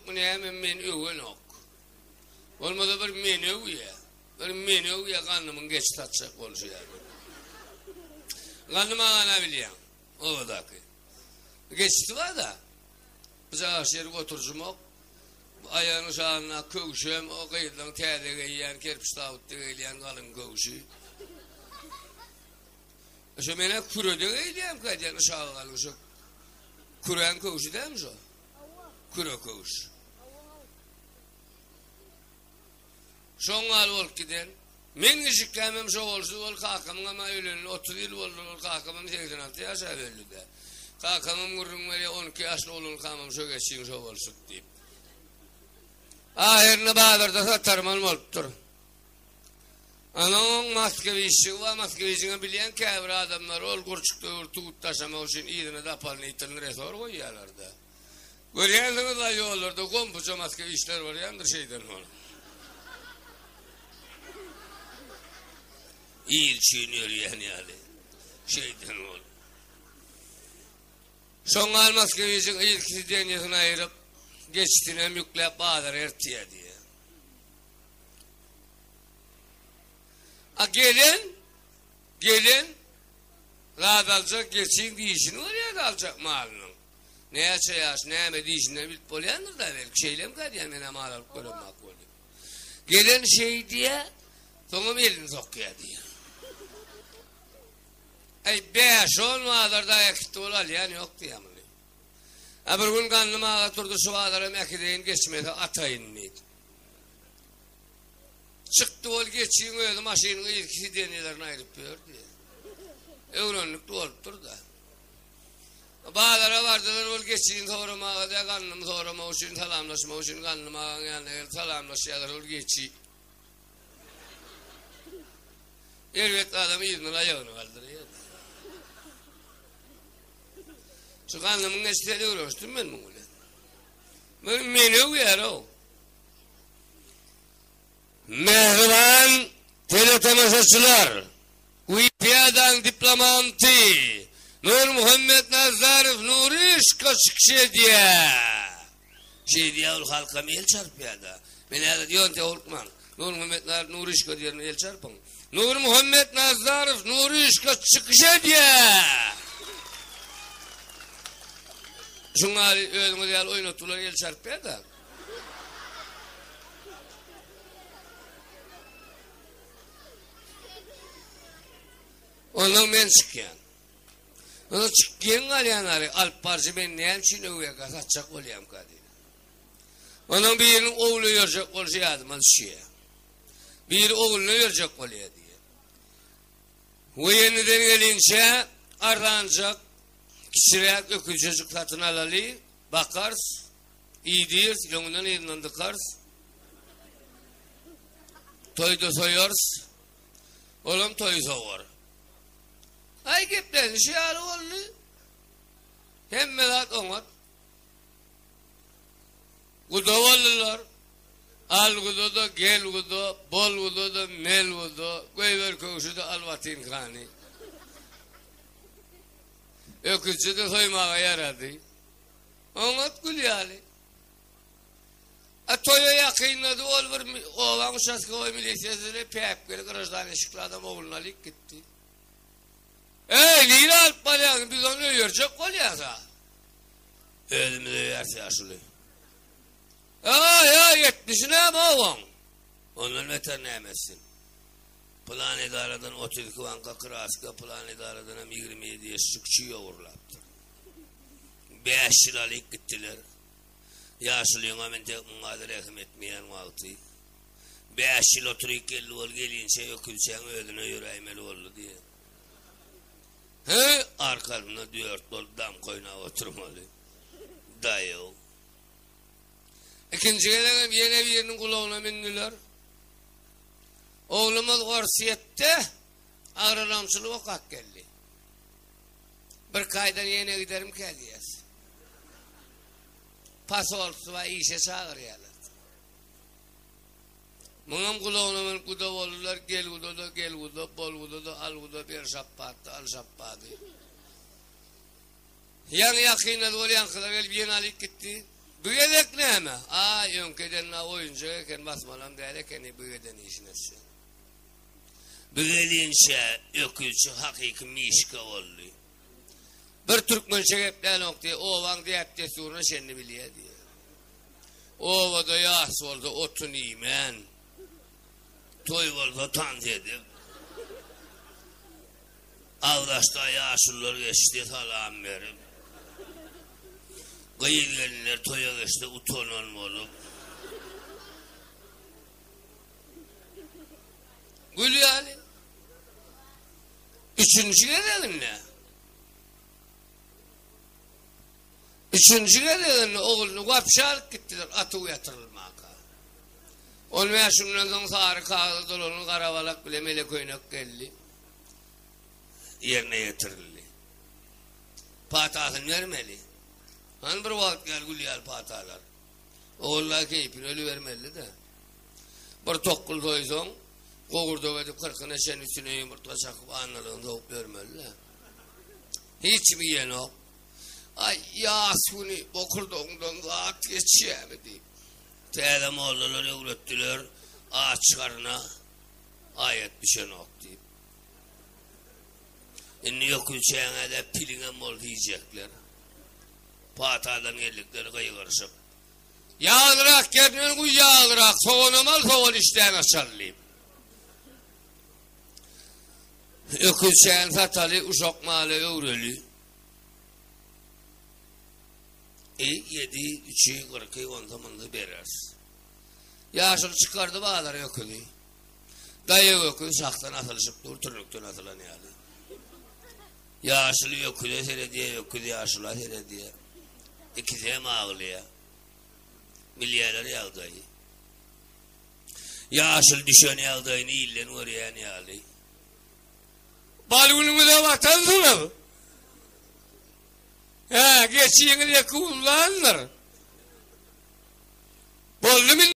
bilenokmy näme meni öwenok. Bolmasa bir meni öwýä. Bir meni öwýä gandymyň geçi satjak bolşy ýaly. Gandym agana bilýäň. Obadaky. Geçisi bar-da. Bujagaş ýerik oturjymok. Aýagynyň şanynda köwşem, o gyzlaň täze geýýän, kerpiç zawodda geýilýän galyň köwşi. Şo men-ä kürede geýilýänkä diýýän, yşagy galyň şo küräň köwşi dälmi şo? Küre köwüş. Şoň ýaly bolup giden. Meň eşikkämem şo bolşy ol kakamyňam-a ölenine 30 ýyl boldy, ol kakamam 86 ýaşap öldi-dä. Kakamam gürrüň berýär, 12 ýaşly oglankamam şo geçiň şo bolşuk diýip. Ahyrynda bazarda satarman bolupdyr. Ana oň moskwiçjigi bar, moskwiçiňem bilýän käbir adamlar ol gurçuk döwür tut daşamak üçin yzyna dapalnitilny resor goýýarlar-da. Görýänsiňiz-la ýollarda gompuja moskwiçler barýandyr şeýden ol. Il üçin ýörýän ýaly. Şeýden ol. Şoňňal moskwiçiň yzky sidenýesini aýryp, geçisinem ýükläp bazara eltýär diýýär. A gelen, gelen zat aljak geçiň dişini görýär aljak malynyň. Näçe ýaş, näme dişinden bilip bolýandyr-da belki, şeýlemkä diýýän men-ä mal alyp göremok weli. Gelen şeý diýýär, soňam elini sokýar diýýär. Äý, bäş-on bazarda äkitdi ol alýan ýok diýýär muny. A bir gün Gandym aga turdy şu bazaram äkideýin geçmese ataýyn diýdi. Çykdy ol geçiň özi maşynyň yzky sidenýelerini aýryp ýör diýýär. Öwrenlikli bolupdyr-da. Bazara bardylar ol geçini soramaga dä Gandymy soramak üçin salamlaşmak üçin Gandym agaň ýanyna gelip salamlaşýarlar ol geçi. Erbet adam yzyndan aýagyny galdyrýar. Şu Gandymyň geçisine öwrenişdim men muň bilen. Men meni öwýär-ow. Mähriban teletomaşaçylar! Wikipiýadaň diplomanty Nurmuhammet Nazarow Nury yşka çykyş edýär. Şeýdýär ol halkam el çarpýar-da. Men häzir ýörite howlukmaň. Nurmuhammet Nazarow Nury yşka diýerine el çarpyň. Nurmuhammet Nazarow Nury yşka çykyş edýär. Şuň ýaly özüňiz ýaly oýnatgylar el çarpýar-da. Ondan men çykýan. Ondan çyk geň galýan ary alyp baryjy men näme üçin öwýärkä satjak bolýamka diýip. Ondan biriniň ogly ýörjek bolşy ýadyma düşýär. Biri ogluny ýörjek bolýar diýýär. Weýeniden gelinçä arzanjak kiçiräk öküzjejik satyn alaly, bakarys, iýdiris, öňünden yzyndan dykarys. Toýda soýarys. Olam toýy sowar. Aý geplenişi ýaly boldy. Hemme zat oňat. Guda boldular. Al guda-da, gel guda, bol guda-da, mel guda, goýber köwşi-de al batinkany. Öküzçe-de soýmaga ýarady. Oňat gül ýaly. A toýa ýakynlady, ol bir obaň uçastkowoý milisiýasy bilen päpgeli graždan eşikli adam ogluny alyp gitdi. Eý, nirä alyp barýaň, biz ony öýerjek bolýas-a. Özümiz öýeris ýaşuly. Eý, eý, etmişi näme obaň? Ondan beter näme etsin? Pylan edaradan 32 banka kraska, pylan edaradan hem 27 ýeşik çüý ogurlapdyr. Bäş ýyl alyp gitdiler. Ýaşulyňam entek muňa-da rehim etmeýän wagty. Bäş ýyl oturyp geldi ol gelinçe ökünçäň özüne ýöräýmeli boldy diýýär. He, arkasynda dört bolup damka oýnap oturmaly. Daýaw. Ikinji gezegem ýene biriniň gulagyna mündüler. Oglumyz Orsýetde agronomçylyk okap geldi. Birki aýdan ýene giderimkä diýýäs. Posolstwa işe çagyrýarlar. Muňam gulagyna münüp guda boldular, gel guda-da, gel guda, bol guda-da, al guda, ber şapbatda, al şapbady. Ýaňy ýakynlady ol ýaňkylar gelip ýene alyp gitdi. Bu gezek näme? Aý, öňki eden-ä oýunjak eken, basmalam däl ekeni bu eden işini etse. Bu gelinçä öküzçi hakyky mişka boldy. Bir türkmençe geplänok diýýär, obaň däp-dessuryna çenli bilýär diýýär. Obada ýas bolsa otun iýmän, toý bolsa tans edip, agdaşda ýaşulular geçdi salam berip, gyz-gelinler toýa geçse utanan bolup, Gül ýaly. Üçünji gezeginde Üçünji gezeginde ogluny wapşe alyp gitdiler atuw ýatyrylmaka. On bäş günden soň sary kagyza dolanan gara balak bile mele köýnek geldi. Ýerine ýetirildi. Patasyny bermeli. Hany bir wagt gel gül ýaly patalar. Ogulla keýpine ölübermeli-de. Bir tokgul soýsaň, gowurdak edip kyrkyna çenli üstüne ýumurtga çakyp annalygyny sowup ýörmeli-de. Hiç kim iýenok. Aý, ýas güni bokurdagyňdan zat geçýärmi diýip. Täze mollalar öwretdiler, aç garna aýat düşenok diýip. Indi ökünçäňe-de piliňem bolsa iýjekler. Patadan geldikleri gygyryşyp. Ýaglyrak gernen guý ýaglyrak, soganam al, sogan işdäňi açar diýip. Öküzçäni sataly, uşak mala öwreli. E, ýedi, üçi, kyrky, onsa munsa bereris. Ýaşuly çykardy bazara öküzi. Daýaw öküz şahdan asylyşyp dur, turnukdan asylan ýaly. Ýaşuly öküze seredýär, öküz ýaşula seredýär. Ikisi hem aglaýar. Bilýärler ýagdaýy. Ýaşuly düşen ýagdaýyny ilden görýän ýaly. Bal günüňize batansyňyz. Hä, geçiňiz ýeke ullandyr. Boldumy?